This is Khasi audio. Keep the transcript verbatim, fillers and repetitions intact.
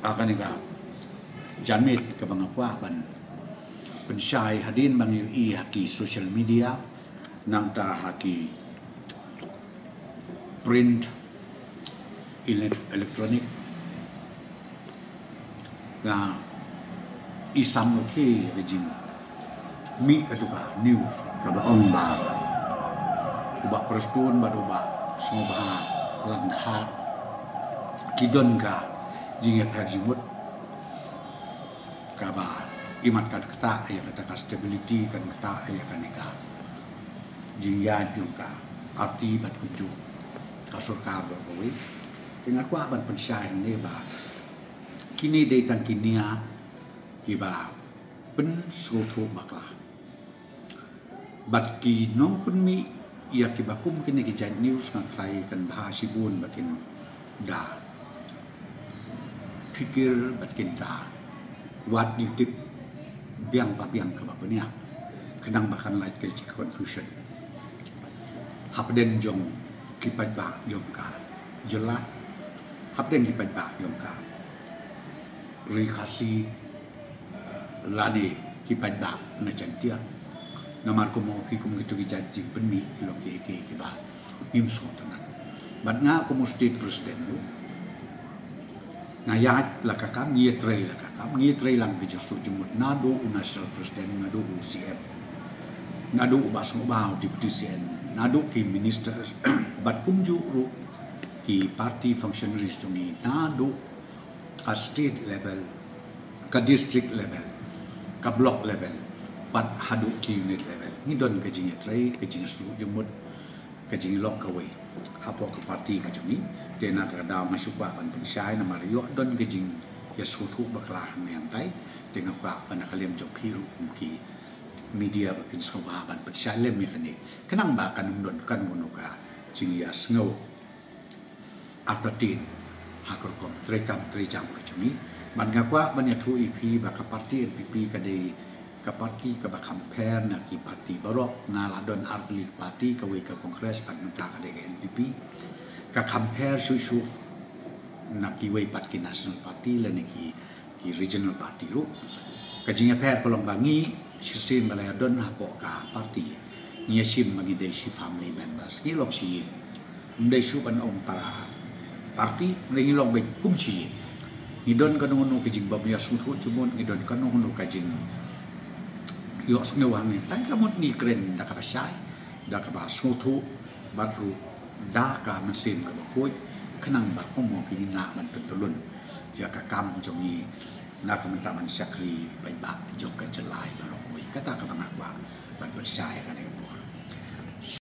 Ah, kane ka janmiet kaba nga kwah ban pynshai hadien ba ngi ïohi ha ki social media, nangta ha ki print, elec-, electronic, nga i sam ruh ki ka jingmih katu ka news kaba ong ba u Bah Prestone bad u Bah Sngewbha Langdhar ki don ka jingïapher jingmut kaba imat kan ktah ïa kata ka stability, kan ktah ïa kane ka jingïaid jong ka party bad kumjuh ka sorkar baroh kawei. Te nga kwah ban pynshai hangne ba kine dei tang ki nia kiba pynsngewthuh bakla. Bad ki nongpynmih ïa kiba kum kine ki jait news nga khlaiñ kan bha shibun ba kin da phikir bad kin da wad jingtip biang ba biang kaba bniah, khnang ba kan lait ka confusion hapdeng jong ki paidbah jong ka jylla, hapdeng ki paidbah jong ka Ri Khasi lane ki paidbah na Jaiñtia. Namar kumno ki kum kito ki jait jingpynmih ki long kiei kiei kiba ngim sngewtynnat. Bad nga kum u state president ruh nga ïaid la ka kam, ngi ïatrei la ka kam, ngi ïatrei lang ki jingsuk jingmut naduh u national president, naduh u C M, naduh u Bah Sngewbha u deputy C M, naduh ki ministers bad kumjuh ruh ki party functionaries jong ngi naduh ka state level, ka district level, ka block level, bad haduh ki unit level. Ngi don ka jingïatrei, ka jingsuk jingmut, ka jinglong kawei hapoh ka party ka jong ngi. Te na ka daw nga shu kwah ban pynshai namar ïoh don ka jingïasngewthuh bakla hangne hangtai. Te nga kwah ban na ka liang jong phi ruh kum ki media ba phin sngewbha ban pynshai lem ïa kane, khnang ba kan ym don kano kano ka jingïasngew artatien ha ka rukom treikam treijam ka jong ngi. Bad nga kwah ban ïathuh ïa phi ba ka party N P P ka dei ka party kaba kham pher na ki party baroh. Nga la don artylli ki party, kawei ka Congress bad mynta ka dei ka N P P. Ka kham pher shuh shuh na kiwei pat ki national party lane ki ki regional party ruh. Ka jingïapher ka long ba ngi shisien ba la ïadon hapoh ka party, ngi ïashim ba ngi dei shi family members, ngi long shi ïing. Ym dei shuh ban ong para party, ngi long beit kum shi ïing. Ngi don kano kano ka jingbym ïasngewthuh jingmut, ngi don kano kano ka jingïohsngew hangne. Tang ka mut ngi kren da kaba shai, da kaba sngewthuh bad ruh da ka mynsiem kaba khuid, khnang ba kumno ngi lah ban pyntylun ïa ka kam jong ngi na ka bynta ban shakri paidbah jong ka jylla baroh kawei. Kata kaba nga kwah ban pynshai ha kane ka por.